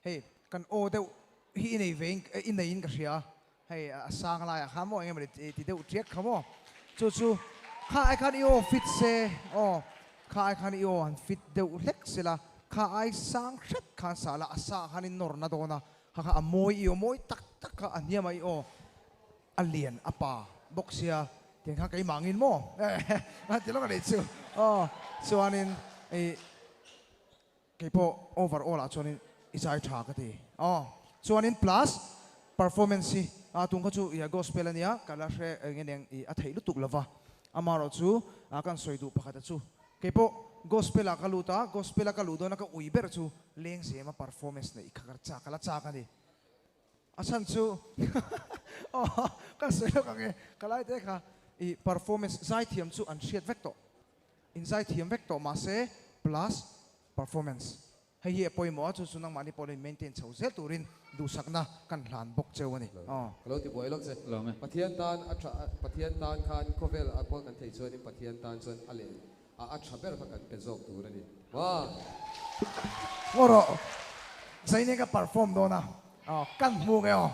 Hei kan aw deuh hi i nei ve in i nei in ka hria hei a sang laiah khan maw eng emawni ti deuh tiak kha maw chu chu kha ai khan i aw fit se aw kha ai khan i aw han fit deuh hlek sela kha ai sang hret khan sa la a sa khan i nawr na dawn a kha kha a mawi i aw mawi tak tak kha a hniam a i aw a lian a pa bawk sia tiang khan keimah angin maw a ti lawk a nih chu aw chuanin i Kei pawh over all ah chuanin i zai tha ka ti aw. Chuanin plus performance hi a tung kha chu i gospel ania ka la hre eng nge eng i a theih lutuk lova amaherawh chu a kan sawi duh pakhat a chu kei pawh gospel ah ka lut a gospel a ka luh dawn a ka ui ber chu lengzem a performance neih kha ka chak ka la chak a ni a chhan chu aw kan sawi lawk ang e ka lai te kha i performance zaithiam chu an hriat vek tawh. Inzaithiam vek tawh mahse plus performance hei hi a pawimawh a, chu chu nangmahni pawh lo in maintain chho zel turin duhsakna kan hlan bawk cheu a ni. Aw. Ka lo ti buai lawk che. Pathian tan a tha Pathian tan khan khawvel a pawh kan theih chuanin Pathian tan chuan a leh a a tha ber kha kan pe zawk tur a ni. Wa. Ngaw rawh. Zaine ka perform dawn a. Aw kan hmu nge aw.